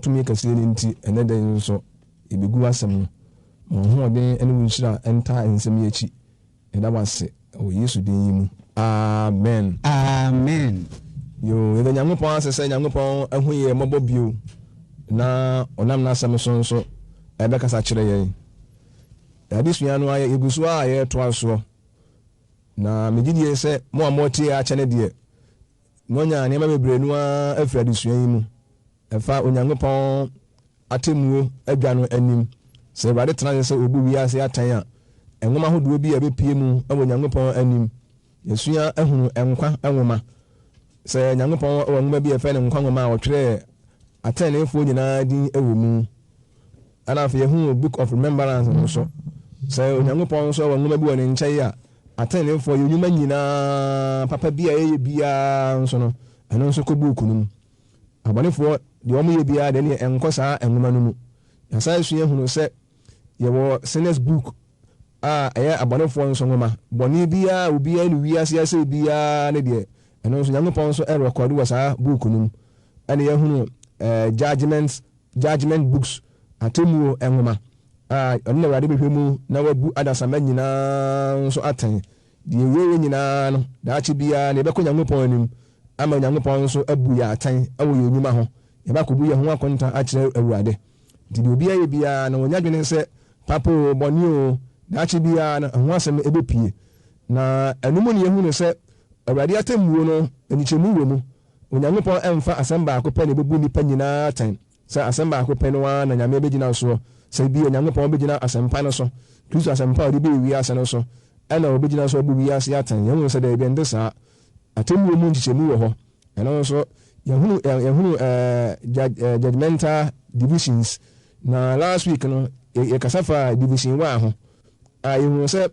tumi kɛseɛ no nti, ɛnnɛ da yi nso, yɛbɛgu w'asɛm no. Ma w'ahoɔden ne wo nhyira ntaa nsɛm yi akyi. Yɛda wo ase wɔ Yesu din yi mu. Amen. Amen. Yoo, yɛda Nyankopɔn ase sɛ Nyankopɔn ahu yɛn mmɔbɔ bio na ɔnam n'asɛm so nso ɛbɛkasa kyerɛ yɛn. Yɛn adesua no ara yɛgu so a yɛretoa soɔ. Na megye die sɛ mo a moatie akyɛ no deɛ, moanya nneɛma bebree no ara afiri adesua yi mu. Ɛfa Onyankopɔn atemmuo adwa no anim. Sɛ Awurade tena ase sɛ ɔrebu wiase atɛn a, nwoma ahodoɔ bi a ɛbɛpue mu wɔ Onyankopɔn anim. Yɛasua ahunu nkwa nwoma. Sɛ Nyankopɔn wɔ nwoma bi a yɛfrɛ no nkwa nwoma a ɔtwerɛɛ ateneneefoɔ nyinaa din wɔ mu. Ɛna afei yɛhunu Book of Remembrance nso. Sɛ Onyankopɔn nso wɔ nwoma bi wɔ ne nkyɛn a ateneneefoɔ yɛn nnwuma nyinaa papa bi a yɛyɛ biara nso no, ɛno nso kɔ buuku no mu. Abɔnefoɔ, deɛ wɔyɛ biara deɛ ɛneɛ ɛnkɔ saa nwoma no mu. Yɛasan asua ahunu sɛ yɛwɔ Sinners Book a ɛyɛ abɔnefoɔ nso nwoma. Bɔne biara a obiara ne wiase asɛe biara ne deɛ, ɛno nso Nyankopɔn nso rekɔde wɔ saa book no mu. Ɛna yɛahunu eh, Judgment, Judgment Books, atemmuo nwoma a ɔno na Awurade bɛhwɛ mu na wabu adasamma nyinaa nso atɛn. Deɛ yɛyɛ nyinaa no, daakye biara no, yɛbɛkɔ Nyankopɔn anim ama Onyankopɔn nso abu yɛn atɛn wɔ yɛn nnwuma ho. Yɛbɛ akɔbu yɛn ho akonta akyerɛ Awurade. Nti deɛ obiara yɛ biara no, ɔnyɛ adwene sɛ papa oo, bɔne oo, daakye biara no, ɛho asɛm bɛpue. Na ɛno mu na yɛhunu sɛ Awurade atɛmmuo no, nkyekyɛmu wɔ mu. Onyankopɔn mfa asɛm baako pɛ na ɛbɛbu nnipa nyinaa atɛn. Sɛ asɛm baako pɛ no ara na Nyame bɛgyina soɔ, sɛ ebia Onyankopɔn bɛgyina asɛmpa no so, Kristo asɛmpa a ɔde bɛɛ wiase no so, ɛna ɔbɛgyina so abu wiase atɛn. Yɛhunu sɛ daabi, ɛnte saa. Atemmuo mu nkyekyɛmu wɔ hɔ. Ɛno nso, yɛhunu, yɛhunu ɛɛ, judgmental divisions. Na last week no, yɛkasa faa division one ho. A yɛhunu sɛ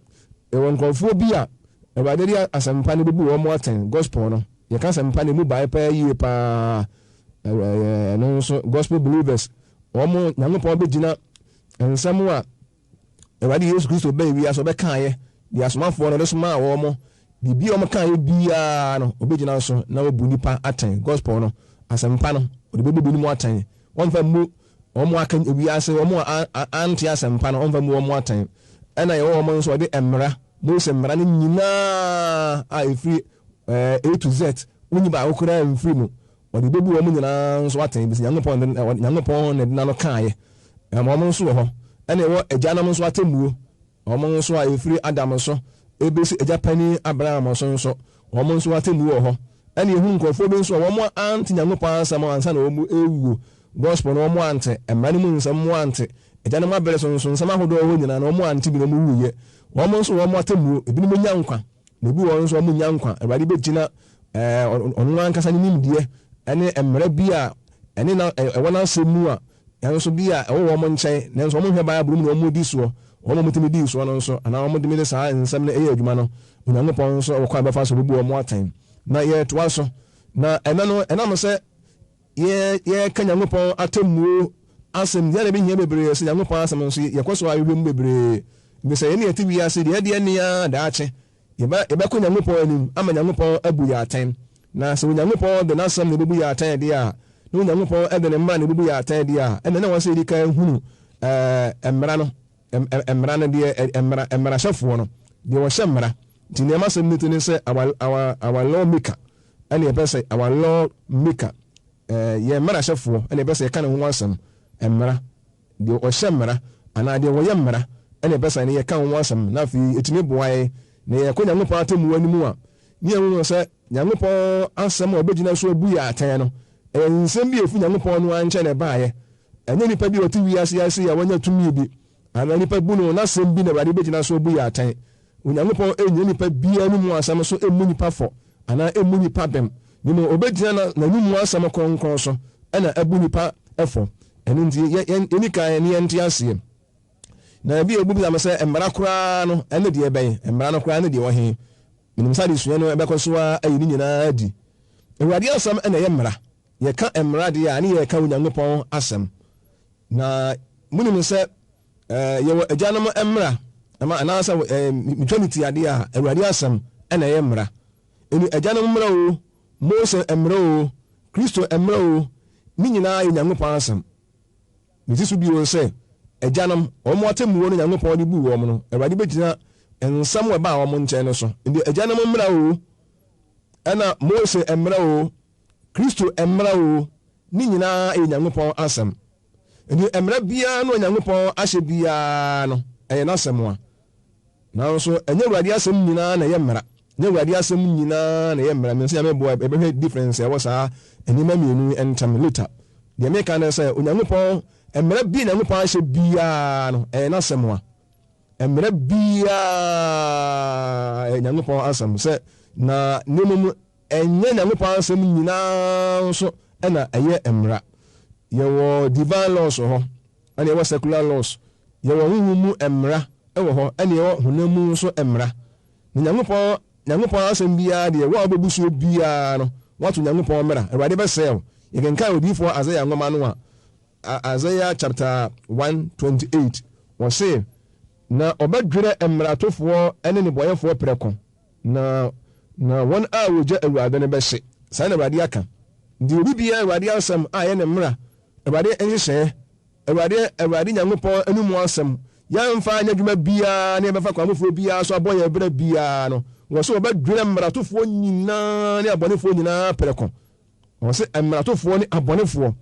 yɛwɔ nkurɔfoɔ bi a Awurade de asɛmpa no bɛbu wɔn atɛn, gospel no. Yɛka asɛmpa no, emu bae paa yie paa. Ɛno nso, gospel believers, wɔn Nyankopɔn bɛgyina nsɛm a Awurade Yesu Kristo baa wiase ɔbɛkaeɛ, deɛ asomafoɔ no ɔde somaa wɔn mo, biribi a wɔkaeɛ biara no, ɔbɛgyina so na wabu nnipa atɛn. Gospel no, asɛmpa no, ɔde bɛbu binom atɛn. Wɔmfa mmu wɔn aka wiase, wɔn a ante asɛmpa no, wɔmfa mmu wɔn atɛn. Ɛna yɛwɔ wɔn nso ɔde mmara, Mose mmara no nyinaa a ɛfiri A to Z, wonyi baako koraa mfiri mu. Ɔde bɛbu wɔn nyinaa nso atɛn, efisɛ Nyankopɔn de, Nyankopɔn na ɛde n'ano kaeɛ. Ɛma wɔn nso wɔ hɔ. Ɛna ɛwɔ agyanom nso atemmuo, wɔn nso a ɛfiri Adam so ɛbɛsi agya panin Abraham so nso, wɔn nso atemmuo wɔ hɔ. Ɛna yɛhunu nkurɔfoɔ bi nso a wɔn ante Nyankopɔn asɛm ansa na wɔn rewuo. Gospel no wɔn ante, mmara no mu nsɛm wɔn ante, agyanom abere so nso nsɛm ahodoɔ wɔ hɔ nyinaa no wɔn ante bi na wɔn wuiɛ. Wɔn nso wɔn atemmuo, ebinom nya nkwa, Na ebi wɔ hɔ nso a wɔnnya nkwa. Awurade bɛgyina ɔno ankasa ne nimdeɛ ne mmara bi a ɛne na ɛwɔ n'asɛm mu a nanso bi a ɛwɔ wɔn nkyɛn nanso wɔnhwɛ Bible mu na wɔdi soɔ. Wɔn a wɔtumi dii soɔ no nso anaa wɔtumi de saa nsɛm no yɛ adwuma no, Onyankopɔn nso wɔ kwan a ɔbɛfa so bɛbu wɔn atɛn. Na yɛtoa so. Na ɛnɛ no, ɛnam sɛ Yɛ yɛka Nyankopɔn atemmuo asɛm deɛ na ɛbɛhia bebree sɛ Nyankopɔn asɛm nso yɛkɔ so ahwehwɛ mu bebree efisɛ yɛne yɛte wiase deɛ ɛdeɛ nne ara daakye yɛbɛ yɛbɛkɔ Nyankopɔn anim ama Nyankopɔn abu yɛ atɛn na sɛ Onyankopɔn de n'asɛm na ɛbɛbu yɛ atɛn deɛ a na Onyankopɔn de ne mmara na ɛbɛbu yɛ atɛn deɛ a ɛnna na ɛwɔ sɛ yɛdi kan hunu ɛɛ mmara no mmara no deɛ mmara mmarahyɛfoɔ no deɛ wɔhyɛ mmara nti nneɛma asɛm no ti ne sɛ our our our law maker ɛna yɛpɛ sɛ our law maker, eh, yɛn mmarahyɛfoɔ, ɛna yɛpɛ sɛ yɛka ne ho asɛm, mmara, deɛ ɔhyɛ mmara, anaa deɛ wɔyɛ mmara, ɛna yɛpɛ sɛ yɛka ho asɛm, na afei ɛtumi boa yɛn, na yɛkɔ Nyankopɔn atemmuo anim a, ne yɛhu sɛ Nyankopɔn asɛm a ɔbɛgyina so abu yɛ atɛn no, ɛyɛ nsɛm bi a ɛfiri Nyankopɔn no ara nkyɛn na ɛbaeɛ, ɛnyɛ nipa bi a ɔte wiase ase a wanya tumi bi, anaa nipa bu no n'asɛm bi na Awurade bɛgyina so abu yɛ atɛn. Onyankopɔn nnyina nipa biara anomu asɛm so mmu nipa fɔ anaa mmu nipa bem, na mmom obegyina n'anomu asɛm kronkron so na abu nipa fɔ. Ɛno nti, yɛnni kan na yɛnte aseɛ. Na ebia wobɛbisa me sɛ, Mmara koraa no ne deɛ bɛn? Mmara no koraa ne deɛ ɛwɔ he? Menim sɛ adesua no bɛkɔ so ara ayi ne nyinaa adi. Awurade asɛm na ɛyɛ mmara. Yɛka mmara deɛ a, ne yɛreka Onyankopɔn asɛm. Na monim sɛ Yɛwɔ agyanom mmara, anaasɛ metwa me ti adeɛ a, Awurade asɛm na ɛyɛ mmara. Ɛni agyanom mmara o, Mose mmara o, Kristo mmara o, ne nyinaa yɛ Nyankopɔn asɛm. Mesi so bio sɛ, agyanom, wɔn atemmuo no Nyankopɔn de buu wɔn no, Awurade bɛgyina nsɛm a ɛbaa wɔn nkyɛn no so. Nti agyanom mmara oo, ɛna Mose mmara oo, Kristo mmara oo, ne nyinaa yɛ Nyankopɔn asɛm. Nti mmara biara no a Nyankopɔn ahyɛ biara no, ɛyɛ n'asɛm a. Nanso ɛnyɛ Awurade asɛm nyinaa na ɛyɛ mmara. Ɛnyɛ Awurade asɛm nyinaa na ɛyɛ mmara. Menim sɛ Nyame boa yɛbɛhwɛ difference a ɛwɔ saa nneɛma mmienu yi ntam later. Deɛ meka ne sɛ Onyankopɔn, mmara bi a Nyankopɔn ahyɛ biara no, ɛyɛ n'asɛm a. Mmara biara ɛyɛ Nyankopɔn asɛm sɛ na ne mmom ɛnyɛ Nyankopɔn asɛm nyinaa nso na ɛyɛ mmara. Yɛwɔ divine laws wɔ hɔ, ɛna yɛwɔ secular laws. Yɛwɔ honhom mu mmara wɔ hɔ, ɛna yɛwɔ honam mu nso mmara. Na Nyankopɔn, Nyankopɔn asɛm biara deɛ, wo a wobɛbu soɔ biara no, woato Nyankopɔn mmara. Awurade bɛsɛe wo. Yɛkenkan odiyifoɔ Isaiah nwoma no a, Isaiah chapter 1:28, ɔse, Na ɔbɛdwerɛ mmaratofoɔ ne nnebɔneyɛfoɔ prɛko, na, na wɔn a wɔgya Awurade no bɛhye. Saa na Awurade aka. Nti obi biara Awurade asɛm a ɛyɛ ne mmara, Awurade nhyehyɛeɛ, Awurade, Awurade Nyankopɔn anomu asɛm, yɛmfa anyɛ adwuma biara na yɛbɛfa kwan foforɔ biara so abɔ yɛn bra biara no, wɔ sɛ wɔbɛdwerɛ mmaratofoɔ nyinaa ne abɔnefoɔ nyinaa prɛko. Wɔ sɛ mmaratofoɔ ne abɔnefoɔ,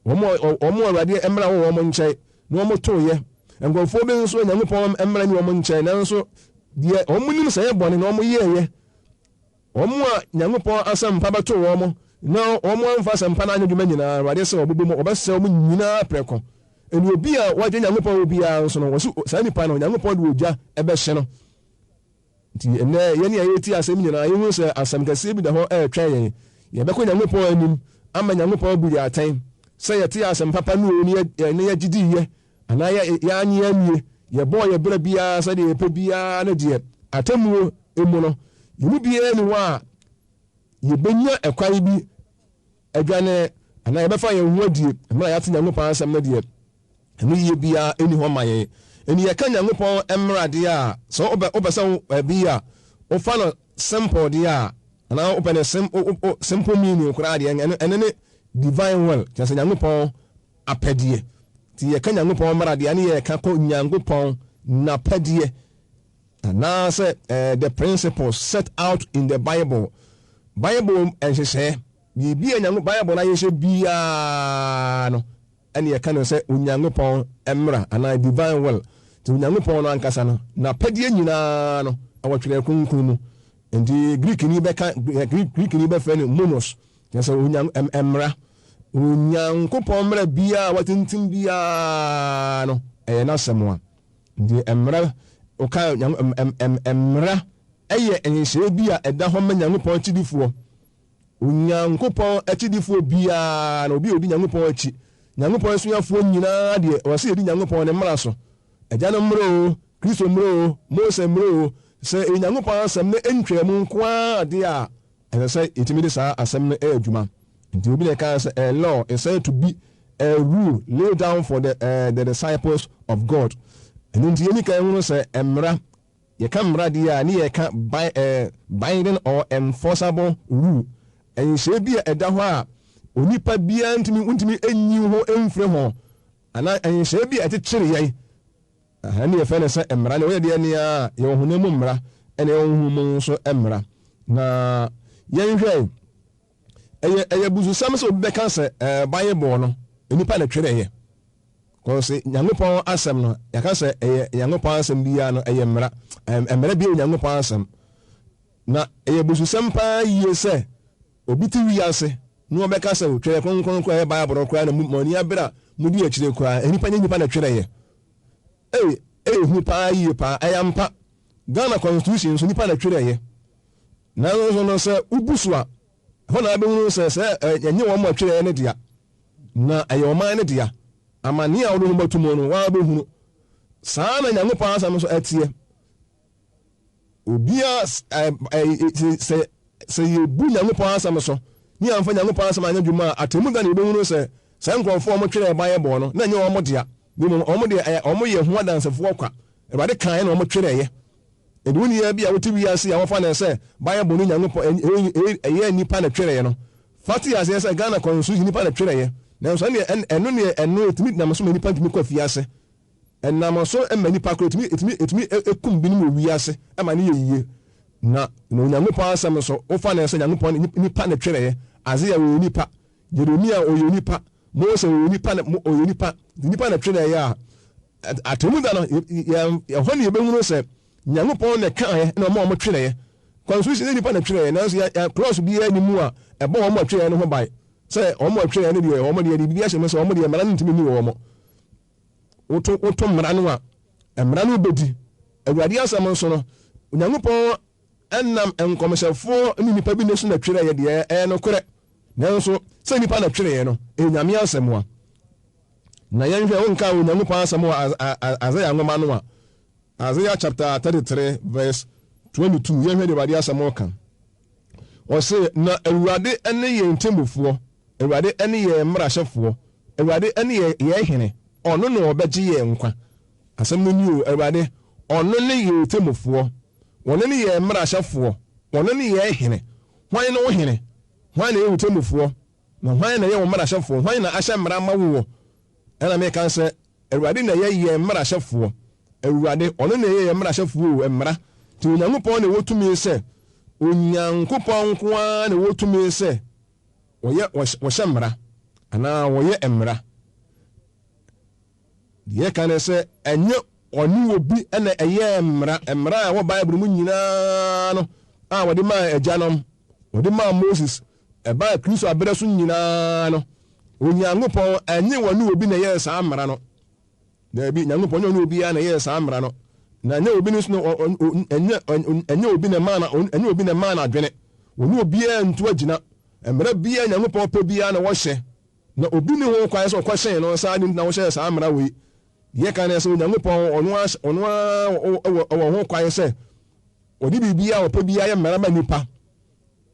wɔn a wɔn a Awurade mmara wɔ wɔn nkyɛn na wɔtoeɛ. Nkurɔfoɔ bi nso Nyankopɔn mmara nni wɔn nkyɛn, nanso deɛ wɔn nim sɛ ɛyɛ bɔne na wɔyɛeɛ. Wɔn a Nyankopɔn asɛmpa bɛto wɔn na wɔn amfa asɛmpa no anyɛ adwuma nyinaa, Awurade sɛ wɔbɛbɔ mu, wɔbɛsɛe wɔn nyinaa prɛko. Ɛne obi a wagye Nyankopɔn wɔ biara nso no, wɔse saa nipa no, Nyankopɔn de ogya bɛhye no. Nti ɛnnɛ, yɛn a yɛretie asɛm nyinaa, yɛhu sɛ asɛm kɛseɛ bi da hɔ retwɛn yɛn. Yɛbɛkɔ Nyankopɔn anim ama Nyankopɔn abu yɛn atɛn sɛ yɛtee asɛm papa no oo na yɛgye diiɛ anaa yɛannye annie, yɛbɔɔ yɛn bra biara sɛdeɛ yɛpɛ biara no deɛ, atemmuo mu no, yɛn mu biara nni hɔ a yɛbɛnya ɛkwan bi adwane anaa yɛbɛfa yɛn ho adie mmerɛ a yɛate Nyankopɔn asɛm no deɛ, ɛno yie biara nni hɔ ma yɛn. Ɛnti yɛka Nyankopɔn mmara deɛ a, sɛ wopɛ wopɛ sɛ wo bi a, wofa no simple deɛ a, anaa wopɛ no sim, simple meaning koraa deɛ, ɛno, ɛno ne divine will, kyerɛ sɛ Nyankopɔn apɛdeɛ. Nti yɛka Nyankopɔn mmara deɛ a, ne yɛka kɔ Nyankopɔn n'apɛdeɛ, anaasɛ eh, the principles set out in the Bible. Bible nhyehyɛɛ, biribi a Nyanko, Bible no ahyehyɛ biara no, ɛne yɛka no sɛ Onyankopɔn mmara anaa divine will. Nti Onyankopɔn no ankasa no, n'apɛdeɛ nyinaa no, ɛwɔ Twerɛ Kronkron mu. Nti Greekni bɛka, Greekni bɛfrɛ no monos, kyerɛ sɛ Onyan, mmara. Onyankopɔn mmara biara a watintim biara no, ɛyɛ n'asɛm a. Nti mmara, woka mmara ɛyɛ nhyehyɛeɛ bi a ɛda hɔ ma Nyankopɔn akyidifoɔ. Onyankopɔn akyidifoɔ biara na obi a ɔdi Nyankopɔn akyi, Nyankopɔn asuafoɔ nyinaa deɛ, ɛwɔ sɛ yɛdi Nyankopɔn ne mmara so. Agya no mmara oo, Kristo mmara oo, Mose mmara oo, sɛ ɛyɛ Nyankopɔn asɛm na ɛntwaa mu nko ara deɛ a, ɛsɛ sɛ yɛtumi de saa asɛm no yɛ adwuma. Nti obi na ɛkaa sɛ, A law is said to be a rule laid down for the, uh, the disciples of God. Ɛno nti yɛni kan hunu sɛ mmara Yɛka mmara deɛ a, ne yɛreka binding or enforceable rule, nhyehyɛeɛ bi a ɛda hɔ a onipa biara ntumi, wontumi nyi wo ho mfiri ho, anaa nhyehyɛeɛ bi a ɛkyekyere yɛn. Ɛno yɛfrɛ no sɛ mmara. Ne woyɛ deɛ nea yɛwɔ honam mu mmara, ɛna yɛwɔ honhom mu nso mmara. Na yɛnhwɛ, ɛyɛ ɛyɛ abususɛm sɛ obi bɛka sɛ ɛɛ Bible no, nnipa na ɛtwerɛeɛ. Kɔse Nyankopɔn asɛm no, yɛaka sɛ ɛyɛ Nyankopɔn asɛm biara no, ɛyɛ mmara. Mmara biara yɛ Nyankopɔn asɛm. Na ɛyɛ abususɛm paa yie sɛ obi te wiase na ɔbɛka sɛ Twerɛ Kronkron koraa ɛyɛ Bible no koraa na mo ani abere a modi akyire koraa, nnipa nyɛ nnipa na ɛtwerɛeɛ. Ei, ɛyɛ hu paa yie paa. Ɛyɛ ampa. Ghana constitution nso nnipa na ɛtwerɛeɛ. Nanso no sɛ wobu so a, ɛhɔ na wobɛhunu sɛ sɛ ɛnyɛ wɔn a ɛtwerɛeɛ no dea. Na ɛyɛ ɔman no dea. Amanneɛ a wode wo ho bɛto mu no, wo ara wobɛhunu. Saa ara na Nyankopɔn asɛm nso teɛ. Obiara, sɛ, sɛ yɛbu Nyankopɔn asɛm so, ne yɛamfa Nyankopɔn asɛm anyɛ adwuma a, atemmu da na yɛbɛhunu sɛ saa nkurɔfoɔ a wɔtwerɛɛ Bible no, na ɛnyɛ wɔn dea, na mmom wɔn deɛ, ɛyɛ, wɔyɛ ho adansefoɔ kwa. Awurade kaeɛ na wɔtwerɛeɛ. Enti wo nua bi a wote wiase a wɔfa no sɛ Bible no Nyankopɔn, ɛyɛ nnipa na ɛtwerɛeɛ no, fa te aseɛ sɛ Ghana Constitution nnipa na ɛtwerɛeɛ. Nanso ɛnneɛ ɛno neɛ ɛno ɛtumi nam so ma nnipa ntumi kɔ afiase. Ɛnam so ma nnipa koraa ɛtumi ɛtumi ɛtumi ɛkum binom wɔ wiase ma no yɛ yie. Na na Onyankopɔn asɛm nso wofa no sɛ Nyankopɔn nipa na twerɛeɛ. Isaiah ɔyɛ nipa, Jeremia ɔyɛ nipa, Mose ɔyɛ nipa na ɔyɛ nipa. Nti nipa na twerɛeɛ a atemmuda no yɛn ɛhɔ na yɛbɛhunu sɛ Nyankopɔn na ɛkaeɛ na ɔma wɔn twerɛeɛ. Constitution sɛ nipa na twerɛeɛ nanso yɛ yɛ clause biara nni mu a ɛbɔ wɔn a twerɛeɛ no ho ban sɛ wɔn a twerɛeɛ no deɛ wɔn deɛ biribi ahyɛ mu sɛ wɔn deɛ mmara no ntumi nni wɔn. Woto woto mmara no a, mmara no bɛdi. Awurade asɛm nso no, Onyankopɔn nam nkɔmhyɛfoɔ ne nnipa bi ne so na twerɛeɛ deɛ ɛyɛ nokorɛ. Nanso sɛ nnipa na twerɛeɛ no, ɛyɛ Nyame asɛm a. Na yɛnhwɛ, wonka Onyankopɔn asɛm wɔ Isaiah nwoma no a, Isaiah chapter 33 verse 22, yɛnhwɛ deɛ Awurade asɛm ka. Ɔse, Na Awurade ne yɛn temmufoɔ, Awurade ne yɛn mmarahyɛfoɔ, Awurade ne yɛn hene, ɔno na ɔbɛgye yɛn nkwa. Asɛm no ni o, Awurade, ɔno ne yɛn temmufoɔ, ɔno ne yɛn mmarahyɛfoɔ, ɔno ne yɛn hene. Hwan ne wo hene? Hwan na ɛyɛ wo temmufoɔ? Na hwan na ɛyɛ wo mmarahyɛfoɔ? Hwan na ahyɛ mmara ama woɔ? Ɛna meka sɛ, Awurade na ɛyɛ yɛn mmarahyɛfoɔ. Awurade, ɔno na ɛyɛ yɛn mmarahyɛfoɔ o, mmara. Nti Onyankopɔn na ɛwɔ tumi sɛ, Onyankopɔn nko ara na ɛwɔ tumi sɛ wɔyɛ, wɔhyɛ mmara, anaa wɔyɛ mmara. Deɛ yɛka ne sɛ, ɛnyɛ ɔne obi na ɛyɛɛ mmara. Mmara a ɛwɔ Bible mu nyinaa no a wɔde maa agyanom, wɔde maa Moses, ɛbaa Kristo aberɛ so nyinaa no, Onyankopɔn ɛnyɛ wɔne obi na ɛyɛɛ saa mmara no. Daabi, Nyankopɔn nyɛ ɔne obiara na ɛyɛɛ saa mmara no. Na ɛnyɛ obi no nso na ɛnyɛ ɛnyɛ obi na ɛmaa na ɛnyɛ obi na ɛmaa no adwene. Wɔne obiara ntu agyina. Mmara biara Nyankopɔn pɛ biara na wɔhyɛ. Na obi nni ho kwan sɛ ɔkɔhyɛn no saa ade nti na wɔhyɛɛ saa mmara wei. Deɛ ɛka ne sɛ Onyankopɔn ɔno ara ɔno ara wɔ wɔ ho kwan sɛ ɔde biribiara a ɔpɛ biara yɛ mmara ma nnipa.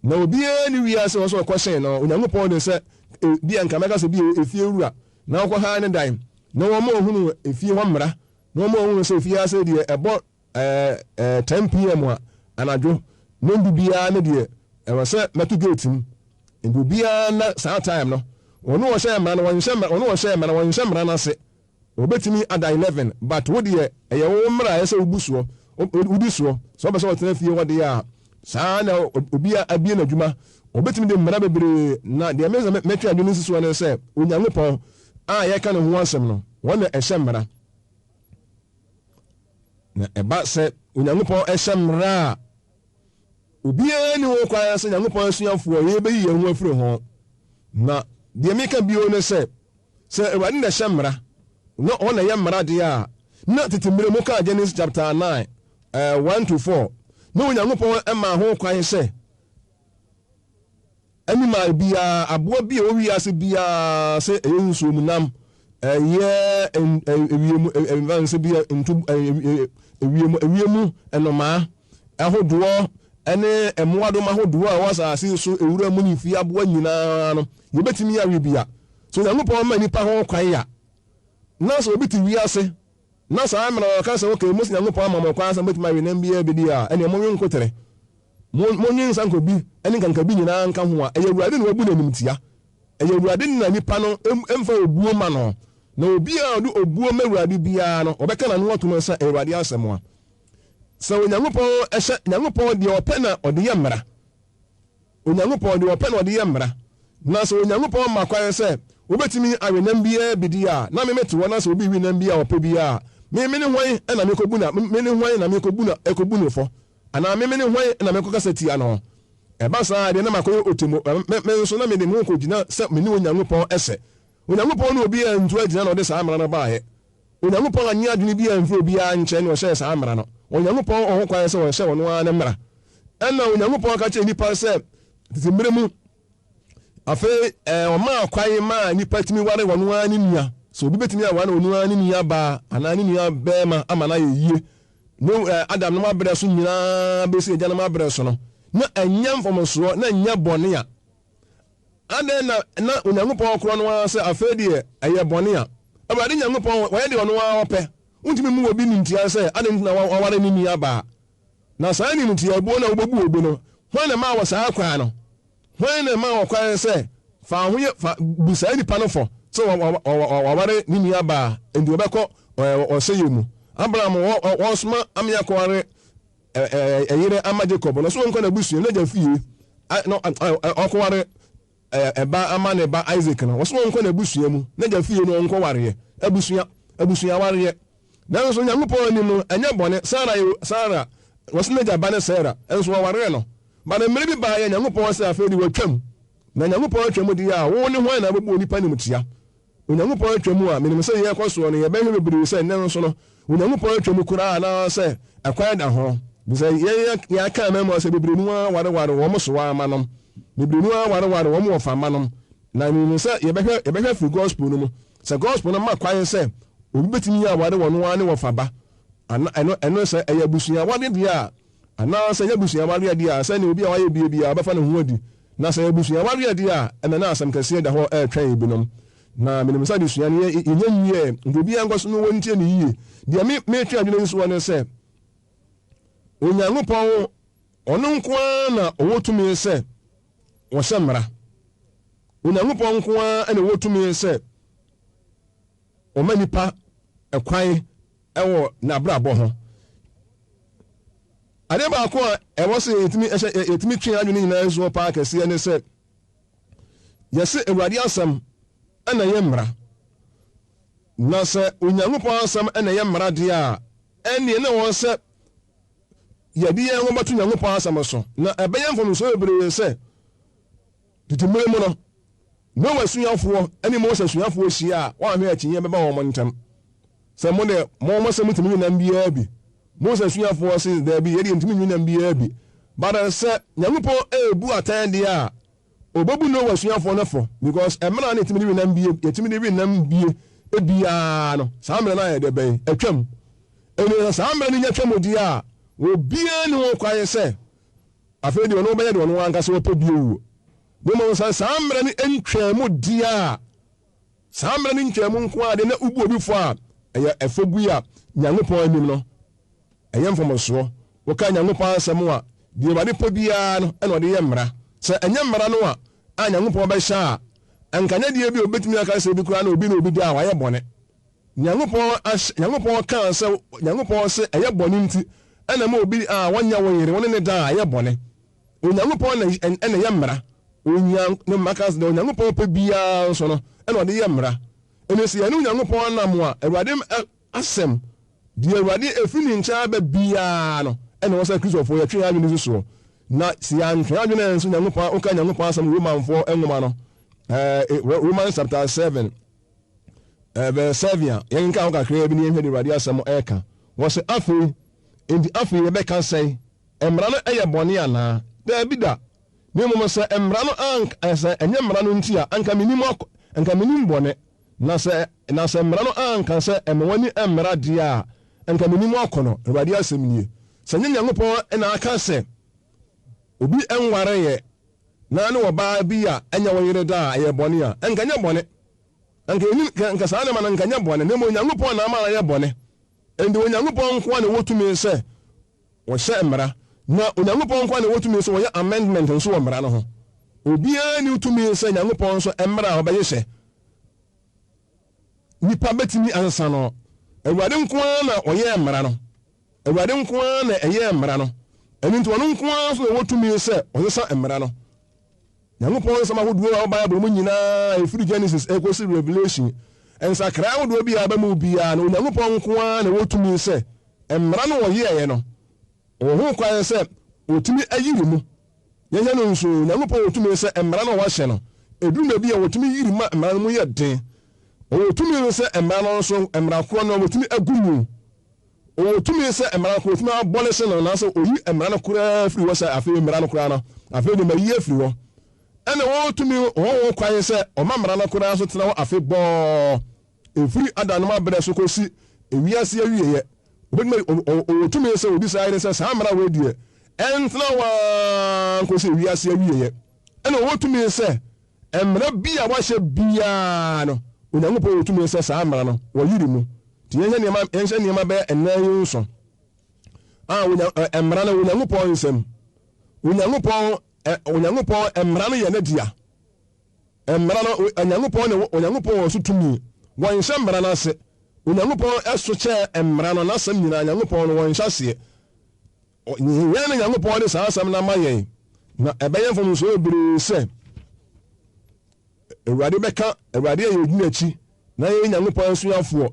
Na obiara nni wiase hɔ sɛ ɔkɔhyɛn no Onyankopɔn de sɛ ebia nka mɛka sɛ bi efie wura na ɔkɔhaa ne dan na wɔma ɔhunu efie hɔ mmara na wɔma ɔhunu sɛ efie ase deɛ ɛbɔ ɛɛ 10 pm a anadwo nondu biara ne deɛ ɛwɔ sɛ mɛto gate mu nti obiara na saa time no ɔno ɔhyɛ mmara no wɔnhyɛ mmara ɔno ɔhyɛ mmara wɔnhyɛ mmara no ase. Obetumi ada 11 but wo deɛ ɛyɛ wo mmara a ɛsɛ sɛ wobu soɔ, wodi soɔ. Sɛ wopɛ sɛ ɔtena fie hɔ deɛ a, saa ara na obi a abue n'adwuma, obetumi de mmara bebree. Na deɛ me mɛtwe adwene nsi soɔ ne sɛ, Onyankopɔn a yɛreka ne ho asɛm no, wɔn na ɛhyɛ mmara. Na ɛba sɛ Onyankopɔn hyɛ mmara a, obiara nni ho kwan sɛ Nyankopɔn asuafoɔ yɛbɛyi yɛn ho afiri ho. Na deɛ meka bio ne sɛ, Sɛ Awurade na ɛhyɛ mmara, na ɔno na ɛyɛ mmara deɛ a, na tete mmerɛ mu kaa Genesis chapter 9, 1 to 4, na Onyankopɔn maa ho kwan sɛ animal biara, aboa bi a ɛwɔ wiase biara, sɛ ɛyɛ nsuo mu nam, ɛyɛ ewiem, ɛmfa sɛ bi nto ewiem, ewiem nnomaa ahodoɔ ɛne mmoadoma ahodoɔ a ɛwɔ asase so, ewura mu ne fie aboa nyinaa no, yɛbɛtumi awe bi a. So Onyankopɔn ma nnipa ho kwan a? Na sɛ obi te wiase na saa mmerɛ no ɔka sɛ, ok, mose Nyankopɔn ama mo kwan sɛ mobɛtumi awe nam biara bi di a, ɛneɛ monwe nkoterɛ, mo, monwe nsankobi ne nkankabi nyinaa nka ho a, ɛyɛ Awurade na wabu no animtia. Ɛyɛ Awurade na nnipa no mfa obuo ma no. Na obiara a ɔde obuo ma Awurade biara no, ɔbɛka n'ano atom sɛ ɛyɛ Awurade asɛm a. Sɛ Onyankopɔn hyɛ, Nyankopɔn deɛ ɔpɛ na ɔde yɛ mmara. Onyankopɔn, deɛ ɔpɛ na ɔde yɛ mmara. Na sɛ Onyankopɔn ma kwan sɛ wobɛtumi awe nam biara bi di a, na me mete hɔ na sɛ obi we nam bi a ɔpɛ biara a, me mene hwan na mekɔbu no, me ne hwan na mekɔbu no, ɛkɔbu no fɔ? Anaa me mene hwan na mekɔkasa tia no? Ɛba saa a, deɛ na makɔyɛ ɔtemo, me, me nso na mede me ho kɔgyina sɛ me ne Onyankopɔn sɛ. Onyankopɔn ne obiara antu agyina na ɔde saa mmara no baeɛ. Onyankopɔn annye adwene biara amfiri obiara nkyɛn na ɔhyɛɛ saa mmara no. Onyankopɔn wɔ ho kwan sɛ ɔhyɛ ɔno ara ne mmara. Ɛnna Onyankopɔn ka kyerɛɛ nnipa sɛ tete mmere mu, afei ɔmaa kwan maa nnipa tumi ware ɔno ara ne nua. Sɛ obi betumi aware ɔno ara ne nua baa anaa ne nua barima ama no ayɛ yie. Ne Adam nom abrɛ so nyinaa besi agyanom abrɛ so no, na ɛnyɛ mfomsoɔ, na ɛnyɛ bɔne a Adɛn na na Onyankopɔn korɔ no ara sɛ afei deɛ ɛyɛ bɔne a? Awurade Nyankopɔn, wayɛ deɛ ɔno ara ɔpɛ. Wontumi mmu obi nimtia sɛ adɛn nti na waware ne nuabaa. Na saa nimtiabuo no a wobɛbu obi no, hwan na ɛmaa wɔ saa kwan no? Hwan na ɛmaa wɔ kwan sɛ Fa wo ho yɛ, fa, bu saa nipa no fɔ sɛ waware ne nua baa, enti wɔbɛkɔ ɔsɛeɛ mu. Abraham wɔresoma ame akɔware ɛyerɛ ama Jacob no, so ɔnkɔ n'abusua, n'agya fie, na ɔkɔware ɛba ama ne ba Isaac no, wɔsoma ɔnkɔ n'abusua mu, n'agya fie no ɔnkɔwareɛ. Abusua, abusua awareɛ. Nanso Nyankopɔn anim no, ɛnyɛ bɔne. Sara yɛ, Sara, wɔse n'agya ba ne Sara, nso wɔwaree no. But mmere bi baeɛ, Nyankopɔn se afei de watwam. Na Nyankopɔn atwa mu deɛ a, wo ne hwan na wobɛbu onipa animtia? Onyankopɔn atwa mu a, menim sɛ yɛrekɔ soɔ no, yɛbɛhwɛ bebree sɛ nnɛ nso no, Onyankopɔn atwa mu koraa anaasɛ ɛkwan da ho. Efisɛ yɛn yɛaka amammuo sɛ bebree no ara wareware wɔn soa mmanom, bebree no ara wareware wɔn wɔfa mmanom. Na menim sɛ yɛbɛhwɛ yɛbɛhwɛ afiri gospel no mu, sɛ gospel no ma kwan sɛ obi bɛtumi aware wɔn ara ne wɔfa ba, ana ɛno ɛno sɛ ɛyɛ abusua awadeɛ deɛ a, Anaa sɛ ɛnyɛ abusua awareɛ deɛ a, sɛdeɛ obi a wayɛ bie biara bɛfa ne ho adi. Na sɛ ɛyɛ abusua awareɛ deɛ a, ɛnna na asɛm kɛseɛ da hɔ retwɛn ebinom. Na menim sɛ adesua no, yɛ, yɛnnya nwieɛ, nti obiara nkɔ so na ɔntie no yie. Deɛ me, meretwe adwene asi soɔ ne sɛ, Onyankopɔn, ɔno nko ara na ɔwɔ tumi sɛ ɔhyɛ mmara. Onyankopɔn nko ara na ɔwɔ tumi sɛ ɔma nnipa kwan wɔ n'abrabɔ ho. Adeɛ baako a ɛwɔ sɛ yɛtumi hyɛ yɛtumi twe adwene nyinaa nso paa kɛseɛ ne sɛ yɛse Awurade asɛm na ɛyɛ mmara. Na sɛ Onyankopɔn asɛm na ɛyɛ mmara deɛ a, ɛnneɛ na ɛwɔ sɛ yɛde yɛn ho bɛto Nyankopɔn asɛm so. Na ɛbɛyɛ mfomsoɔ bebree sɛ tete mmerɛ mu no, Noa asuafoɔ ne Mose asuafoɔ hyia a, wɔanhwɛ akyinnyeɛ bɛba wɔn ntam. Sɛ mo deɛ, mo mo se motumi nwe nam biara bi. Mose asuafoɔ se, Daabi, yɛdeɛ yɛntumi nwe nam biara bi. But sɛ Nyankopɔn rebu atɛn deɛ a, ɔbɛbu Noa asuafoɔ no fɔ, because mmerɛ a na yɛtumi de we nam bie, yɛtumi de we nam bie biara no, saa mmerɛ no ayɛ dɛ bɛn? Atwam. Ɛnti sɛ saa mmerɛ no nya twam deɛ a, obiara nni ho kwan sɛ afei deɛ ɔno ɔbɛyɛ deɛ ɔno ankasa ɔpɛ bio. Na mmom sɛ saa mmara no ntwaa mu deɛ a, saa mmara no ntwaa mu nko ara deɛ na wobu obi fɔ a, ɛyɛ ɛfɔbui a Nyankopɔn anim no, ɛyɛ mfomsoɔ. Woka Nyankopɔn asɛm a, deɛ Awurade pɛ biara no na ɔde yɛ mmara. Sɛ ɛnyɛ mmara no a a Nyankopɔn bɛhyɛ a, anka nyɛ deɛ bi a obi bɛtumi aka sɛ ebi koraa na obi ne obi da a wayɛ bɔne. Nyankopɔn ahyɛ, Nyankopɔn kaa sɛ, Nyankopɔn se ɛyɛ bɔne nti ɛna ɛma obi a wɔnyɛ wo yere wo ne ne da a ɛyɛ bɔne. Onyankopɔn na ɛna ɛyɛ mmara. Onyan, ne mma ka sɛ, deɛ Onyankopɔn pɛ biara nso no, ɛna ɔde yɛ mmara. Ɛnti sɛ yɛne Onyankopɔn nam a, Awurade asɛm, deɛ Awurade ɛfiri ne nkyɛn aba biara no, ɛna ɛwɔ sɛ Kristofoɔ yɛtwe yɛn adwene si soɔ. Na sɛ yɛantwe yɛn adwene ansi Onyankopɔn, woka Onyankopɔn asɛm Romanfoɔ nwoma no, ɛɛ, Romans chapter 7, ɛɛ, verse 7 a, yɛnka ho kakraa bi na yɛnhwɛ deɛ Awurade asɛm ɛka. Wɔsɛ afei, enti afei yɛbɛka sɛn? Mmara no yɛ bɔne anaa? Dabi da! Na mmom sɛ mmara no ank sɛ ɛnyɛ mmara no nti a, anka minnim ak anka minnim bɔne. Na sɛ na sɛ mmara no anka sɛ mma w'ani mmara deɛ a, anka minnim akɔnnɔ. Awurade asɛm nie. Sɛ ɛnyɛ Nyankopɔn na aka sɛ obi nwareeɛ na ne ɔbaa bi a ɛnyɛ wo yere da a, ɛyɛ bɔne a, anka ɛnyɛ bɔne. Anka yɛnnim, anka saa nneɛma no anka ɛnyɛ bɔne. Na mmom Onyankopɔn na ama no ayɛ bɔne. Enti Onyankopɔn nko ara na ɔwɔ tumi sɛ Wɔhyɛ mmara, na Onyankopɔn nko ara na ɔwɔ tumi sɛ ɔyɛ amendment nso wɔ mmara no ho. Obiara nni tumi sɛ Nyankopɔn nso mmara a ɔbɛhyehyɛ. Nipa bɛtumi asesa no. Awurade nko ara na ɔyɛɛ mmara no. Awurade nko ara na ɛyɛɛ mmara no. Ɛno nti ɔno nko ara nso na ɔwɔ tumi sɛ ɔsesa mmara no. Nyankopɔn nsɛm ahodoɔ a ɛwɔ Bible mu nyinaa, ɛfiri Genesis ɛkɔsi Revelation, nsakrae ahodoɔ biara ba mu biara no, Onyankopɔn nko ara na ɔwɔ tumi sɛ Mmara no wɔyɛeɛ no, ɔwɔ ho kwan sɛ ɔtumi yiri mu. Yɛnyɛ no nso, Onyankopɔn wɔ tumi sɛ mmara no a wahyɛ no, ɛduru baabi a ɔtumi yiri ma mmara no mu yɛ den. Ɔwɔ tumi nso sɛ mmara no nso, mmara korɔ no, ɔtumi agu mu. Ɔwɔ tumi sɛ mmara no korɔ, ɔtumi abɔlehye no, anaasɛ ɔyi mmara no koraa firi hɔ sɛ afei mmara no koraa no, afei deɛ mayi afiri hɔ. Ɛna ɔwɔ tumi, ɔwɔ ho kwan sɛ ɔma mmara no koraa nso tena hɔ afebɔɔ. Ɛfiri Adam aberɛ so kɔsi ewiase awieɛ, ɔbɛtumi, ɔwɔ tumi sɛ ɔdi saa yere sɛ saa mmara wei deɛ ɛntena hɔ ara nkɔsi ewiase awieɛ. Ɛna ɔwɔ tumi sɛ mmara bi a wahyɛ biara no, Onyankopɔn wɔ tumi sɛ saa mmara no wɔyere mu. Nti yɛnhyɛ nneɛma, yɛnhyɛ nneɛma bɛyɛ nnan yi nso a onya, mmara no Onyankopɔn nsam. Onyankopɔn, Onyankopɔn mmara no yɛ ne dea. Mmara no, Onyankopɔn na Onyankopɔn wɔ so tumi. Wɔnhyɛ mmara no ase. Onyankopɔn so kyɛɛ mmara no, n'asɛm nyinaa, Nyankopɔn no, wɔnhyɛ aseɛ. Yɛn na Nyankopɔn de saa asɛm no ama yɛn, na ɛbɛyɛ mfomsoɔ bebree sɛ Awurade bɛka, Awurade a yɛdi n'akyi, na yɛyɛ Nyankopɔn asuafoɔ,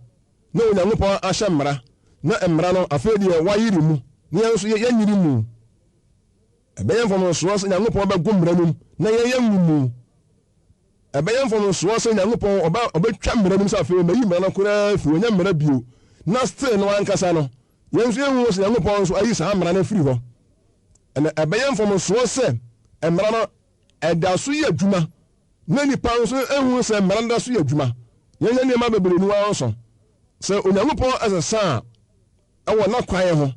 na Onyankopɔn ahyɛ mmara, na mmara no, afei deɛ wayere mu, na yɛn nso yɛnyere mu. Ɛbɛyɛ mfomsoɔ sɛ Nyankopɔn bɛgo mmara no mu na yɛn yɛngo mu. Ɛbɛyɛ mfomsoɔ sɛ Nyankopɔn ɔbɛ ɔbɛtwa mmara no mu sɛ afei mayi mmara no koraa afiri hɔ, ɛnyɛ mmara bio, na still no ankasa no, yɛn nso yɛnhu sɛ Nyankopɔn nso ayi saa mmara no afiri hɔ. Ɛna ɛbɛyɛ mfomsoɔ sɛ mmara no ɛda so yɛ adwuma na nnipa nso nhu sɛ mmara no da so yɛ adwuma. Yɛnyɛ nneɛma bebree no ara nso. Sɛ Onyankopɔn sesa a, wɔ n'akwan ho.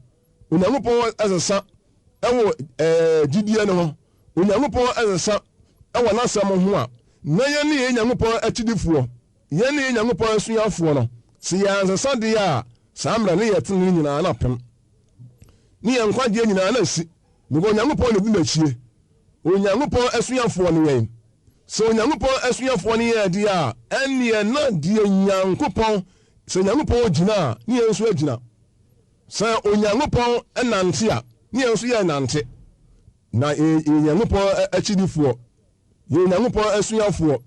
Onyankopɔn sesa wɔ gyidie no ho. Onyankopɔn sesa wɔ n'asɛm ho a, na yɛn ne yɛn Nyankopɔn akyidifoɔ, yɛn ne yɛn Nyankopɔn asuafoɔ no, sɛ yɛansesa deɛ a, saa mmerɛ no yɛ tenene nyinaa na apem, ne yɛn nkwagyeɛ nyinaa na asi, because Onyankopɔn na ɛdi n'akyie. Onyankopɔn asuafoɔ ne yɛn. Sɛ Onyankopɔn asuafoɔ ne yɛn deɛ a, ɛnneɛ na deɛ Nyankopɔn Sɛ Nyankopɔn gyina a, ne yɛn nso agyina. Sɛ Onyankopɔn nante a, ne yɛn nso yɛrenante. Na yɛyɛ Nyankopɔn akyidifoɔ, yɛyɛ Nyankopɔn asuafoɔ.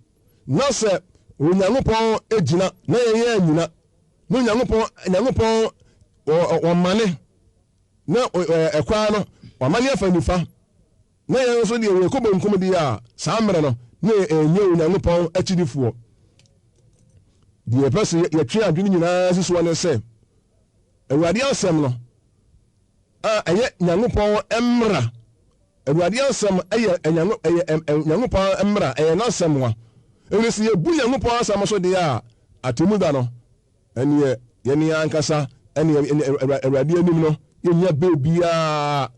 Na sɛ Onyankopɔn gyina na yɛn yɛannyina, na Onyankopɔn Nyankopɔn ɔmane na ɛkwan no wamane afa nifa, Na yɛn nso deɛ yɛkɔ benkum deɛ a, saa mmerɛ no, na yɛnyɛ Onyankopɔn akyidifoɔ. Deɛ yɛpɛ sɛ yɛtwe adwene nyinaa si soɔ ne sɛ, Awurade asɛm no a ɛyɛ Nyankopɔn mmara, Awurade asɛm yɛ ɛyɛ Nyankopɔn mmara, ɛyɛ n'asɛm wa. Ɛnti sɛ yɛbu Nyankopɔn asɛm so deɛ a, atemmuda no, Ɛnneɛ yɛn ankasa ne Awurade anim no, yɛnnya baabiara.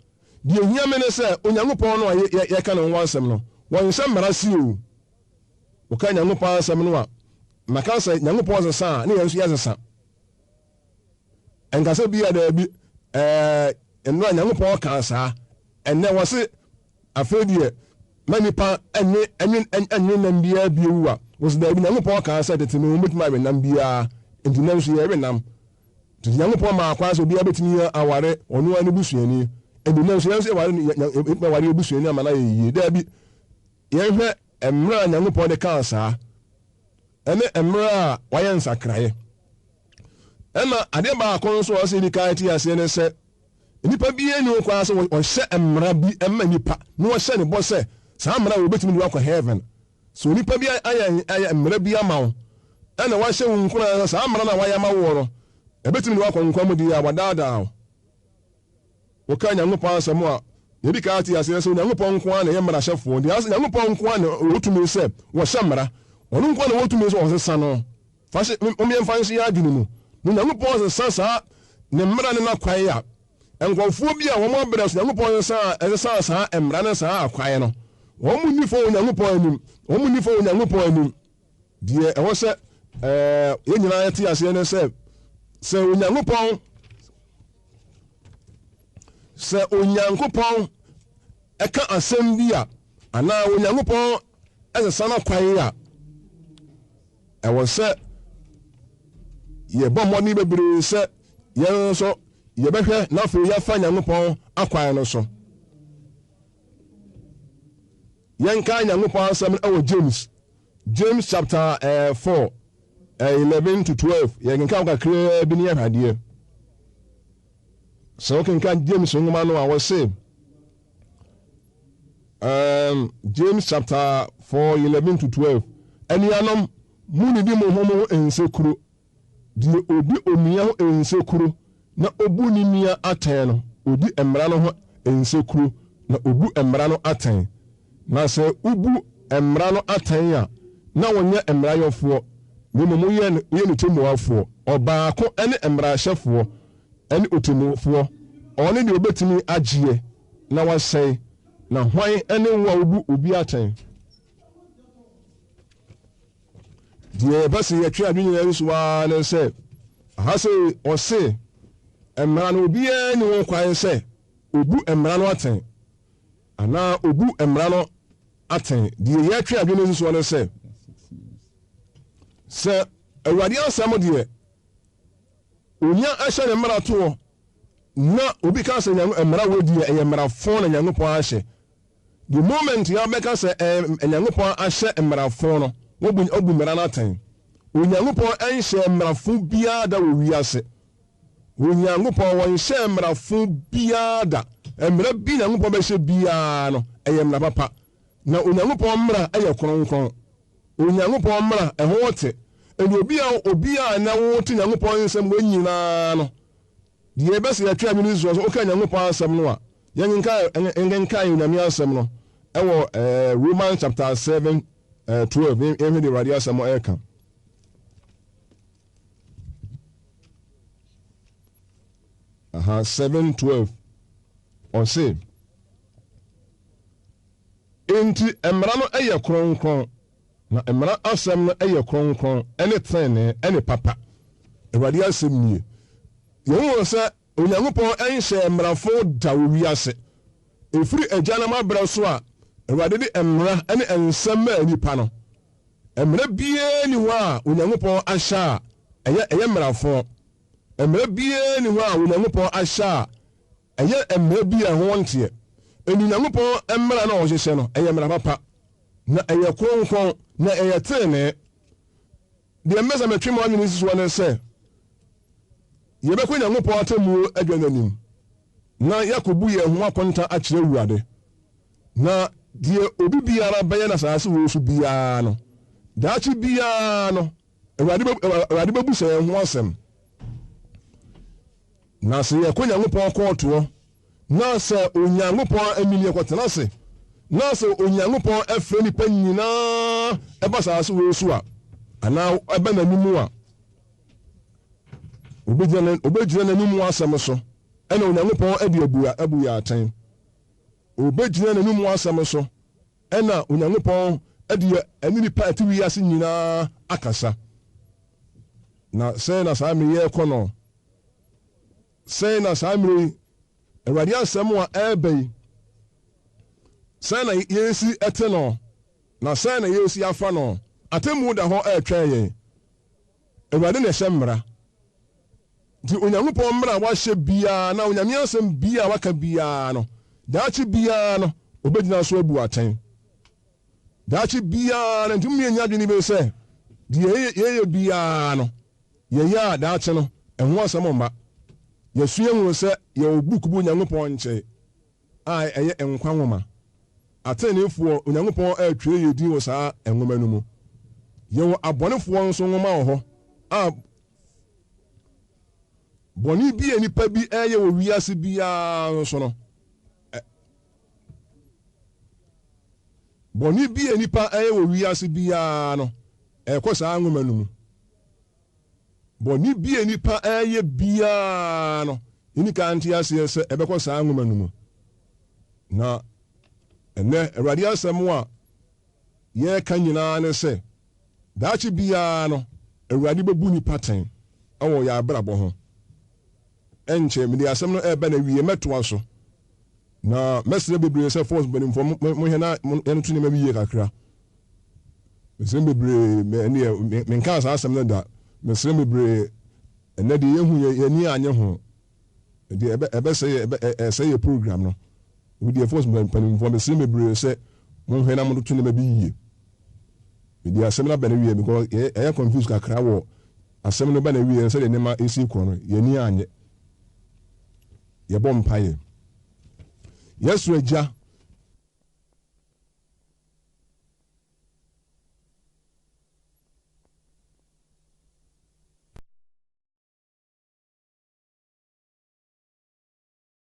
Deɛ ɛhia me ne sɛ, Onyankopɔn no a yɛka ne ho asɛm no, wɔnhyɛ mmara se o. Wɔka Nyankopɔn asɛm no a, maka sɛ Nyankopɔn sesa a, ne yɛn nso yɛsesa. Ɛnka sɛ bi a daabi, ɛɛ, nnora Nyankopɔn kaa saa, ɛnnɛ wɔse Afei deɛ, ma nnipa nnwe nnwe nnwe nam biara bio wu a, wɔsi daabi, Nyankopɔn kaa sɛ tete no wɔbɛtumi awe nam biara, enti nnɛ nso yɛwe nam. Tete Nyankopɔn maa kwan sɛ obiara bɛtumi aware ɔno ara ne busuani, enti nnɛ nso yɛn nso yɛware yɛbɛtumi aware yɛn busuani ama no ayɛ yie. Daabi, yɛnhwɛ mmerɛ a Nyankopɔn de kaa saa, ɛne mmerɛ a wayɛ nsakraeɛ. Ɛna adeɛ baako nso a ɔsɛ yɛdi kan te aseɛ ne sɛ, Nnipa biara nni ho kwan sɛ wɔhyɛ mmara bi ma nnipa na wɔhyɛ no bɔ sɛ saa mmara wei obetumi de wo akɔ heaven. Sɛ onipa bi ayɛ ayɛ mmara bi ama wo ɛna wahyɛ wo nkuran sɛ saa mmara no a wayɛ ama woɔ no ɛbetumi de wo akɔ nkwa mu deɛ a, wadaadaa wo. Woka Nyankopɔn asɛm a, yɛdi kan ate aseɛ sɛ Onyankopɔn nko ara na ɛyɛ mmarahyɛfoɔ. Nti asɛ Nyankopɔn nko ara na ɔwɔ tumi sɛ wɔhyɛ mmara. Ɔno nko ara na ɔwɔ tumi sɛ ɔsesa no. Fa hyɛ, mom yɛmfa nhyɛ yɛn adwene mu, na Onyankopɔn sesa saa Ne mmara ne N'akwan a, nkurɔfoɔ bi a wɔn abrɛ so Nyankopɔn sesaa, ɛsesaa saa mmara ne saa akwan no, wɔn nni fɔ Onyankopɔn anim, wɔn nni fɔ Onyankopɔn anim. Deɛ ɛwɔ sɛ ɛɛ yɛn nyinaa yɛte aseɛ ne sɛ, sɛ Onyankopɔn, sɛ Onyankopɔn ɛka asɛm bi a, anaa Onyankopɔn ɛsesa n'akwan a, Ɛwɔ sɛ yɛbɔ mmɔden bebree sɛ yɛn nso yɛbɛhwɛ na afei yɛafa Nyankopɔn akwan no so. Yɛnkae Nyankopɔn asɛm no wɔ James, James chapter 4, 11 to 12. Yɛkenkan kakraa bi ne yɛhwɛ adeɛ. Sɛ wokenkan James nwoma no a, wɔse, Um, James chapter 4, 11 to 12. Anuanom, munnidi mo ho mo ho nsekuro. Deɛ odi onua ho nsekuro na obu ne nua atɛn no, odi mmara no ho nsekuro na obu mmara no atɛn. Na sɛ wobu mmara no atɛn a, na wonyɛ mmarayɔfoɔ, na mmom woyɛ woyɛ ne temmuafoɔ. Ɔbaako ne mmarahyɛfoɔ ne otemmufoɔ, ɔno deɛ obetumi agyeɛ na wasɛe, na hwan ne wo a wobu obi atɛn? Deɛ yɛpɛ sɛ yɛtwe adwene nyinaa si so ara ne sɛ, aha sei ɔse mmara no obiara nni ho kwan sɛ obu mmara no atɛn anaa obu mmara no atɛn. Deɛ yɛtwe adwene si soɔ ne sɛ, Sɛ Awurade asɛm deɛ, onya hyɛ ne mmara toɔ na obi ka sɛ mmara wei deɛ ɛyɛ mmara fɔn na Nyankopɔn ahyɛ. The moment yɛ bɛka sɛ ɛɛ Nyankopɔn ahyɛ mmara fɔn no, wabu wabu mmara no atɛn. Onyankopɔn nhyɛɛ mmara fo biara da wɔ wiase. Onyankopɔn wɔnhyɛɛ mmara fo biara da. Mmara bi Nyankopɔn bɛhyɛ biara no, ɛyɛ mmara papa. Na Onyankopɔn mmara yɛ kronkron. Onyankopɔn mmara, ɛho te. Enti obi a obi a na wote Nyankopɔn nsɛm wɔ nyinaa no, deɛ ɛbɛ sɛ yɛtwe adwene si soɔ sɛ woka Nyankopɔn asɛm no a, yɛnkenkan yɛnkenkan Onyame asɛm no ɛwɔ ɛɛ Romans chapter 7 ɛɛ 12 yɛnhwɛ deɛ Awurade asɛm ɛreka. Aha 7 12 ɔse. Enti mmara no yɛ kronkron, na mmara asɛm no yɛ kronkron ne trenee ne papa. Awurade asɛm nie. Yɛhu sɛ Onyankopɔn nhyɛɛ mmarafo da wɔ wiase. Ɛfiri agyanom aberɛ so a Awurade de mmara ne nsɛm maa nnipa no, mmara biara nni hɔ a Onyankopɔn ahyɛ a ɛyɛ ɛyɛ mmarafo. Mmara biara nni hɔ a Onyankopɔn ahyɛ a Ɛyɛ mmara bi a ɛho nteɛ. Enti Onyankopɔn mmara no a ɔhyehyɛ no, ɛyɛ mmara papa, na ɛyɛ kronkron, na ɛyɛ trenee. Deɛ mepɛ sɛ metwe mo adwene si soɔ ne sɛ, yɛbɛkɔ Onyankopɔn atemmuo adwa no anim, na yɛakɔbu yɛn ho akonta akyerɛ Awurade. Na deɛ obi biara bɛyɛ no asase wei so biara no, daakye biara no, Awurade bɛ, Awurade bɛbusa yɛn ho asɛm. Na sɛ yɛkɔ Nyankopɔn kɔɔtoɔ, na sɛ Onyankopɔn anim yɛkɔtena ase, na sɛ Onyankopɔn frɛ nnipa nyinaa ba asase wei so a, anaa ɛba n'anim a, obɛgyina n'anim asɛm so, ɛna Onyankopɔn de abu abu yɛ atɛn. Obɛgyina n'anim asɛm so, ɛna Onyankopɔn de ɛne nnipa a ɛte wiase nyinaa akasa. Na sɛn na saa mmerɛ yi rekɔ no? Sɛn na saa mmerɛ yi, Awurade asɛm a ɛreba yi, sɛn na yɛresi te no, na sɛn na yɛresi afa no? Atemmuo da hɔ retwɛn yɛn. Awurade na ɛhyɛ mmara. Nti Onyankopɔn mmara a wahyɛ biara na Onyame asɛm biara a waka biara no, daakye biara no, ɔbɛgyina so abu atɛn. Daakye biara no, nti mo yɛnya adwene bi sɛ, deɛ yɛyɛ biara no, yɛyɛ a daakye no, ɛho asɛm mma. Yɛsua hunu sɛ yɛwɔ book bi Onyankopɔn nkyɛn a ɛyɛ nkwa nwoma. Ateneneefoɔ, Onyankopɔn retwerɛ yɛn din wɔ saa nwoma no mu. Yɛwɔ abɔnefoɔ nso nwoma wɔ hɔ a bɔne bi a nipa bi reyɛ wɔ wiase biara nso no, Bɔne bi a nnipa yɛ wɔ wiase biara no, ɛkɔ saa nwoma no mu. Bɔne bi a nnipa yɛ biara no, yɛnni kan nte aseɛ sɛ ɛbɛkɔ saa nwoma no mu. Na ɛnnɛ, Awurade asɛm a yɛreka nyinaa ne sɛ, daakye biara no, Awurade bɛbu nnipa atɛn wɔ yɛn abrabɔ ho. Ɛnkyɛ, mede asɛm no reba n'awie, mɛtoa so. Na mɛsrɛ bebree sɛ force mpanimfoɔ mo monhwɛ na yɛnto nneɛma bi yie kakra. Mesrɛ bebree, ɛndeɛ menkaa saa asɛm no da. Mesrɛ bebree, ɛnɛ deɛ yɛhu yɛ yɛn ani anyɛ ho. Ɛdeɛ ɛbɛ ɛbɛsɛ yɛ ɛbɛ ɛsɛ yɛ program no. Obi deɛ force mpanimfoɔ mesrɛ bebree sɛ monhwɛ na montoto nneɛma bi yie. Mede asɛm no aba n'awie because yɛyɛ confused kakra wɔ asɛm no ba n'awie sɛdeɛ nneɛma esi kɔ no yɛn ani anyɛ. Yɛbɔ mpaeɛ. Yɛn soro Agya.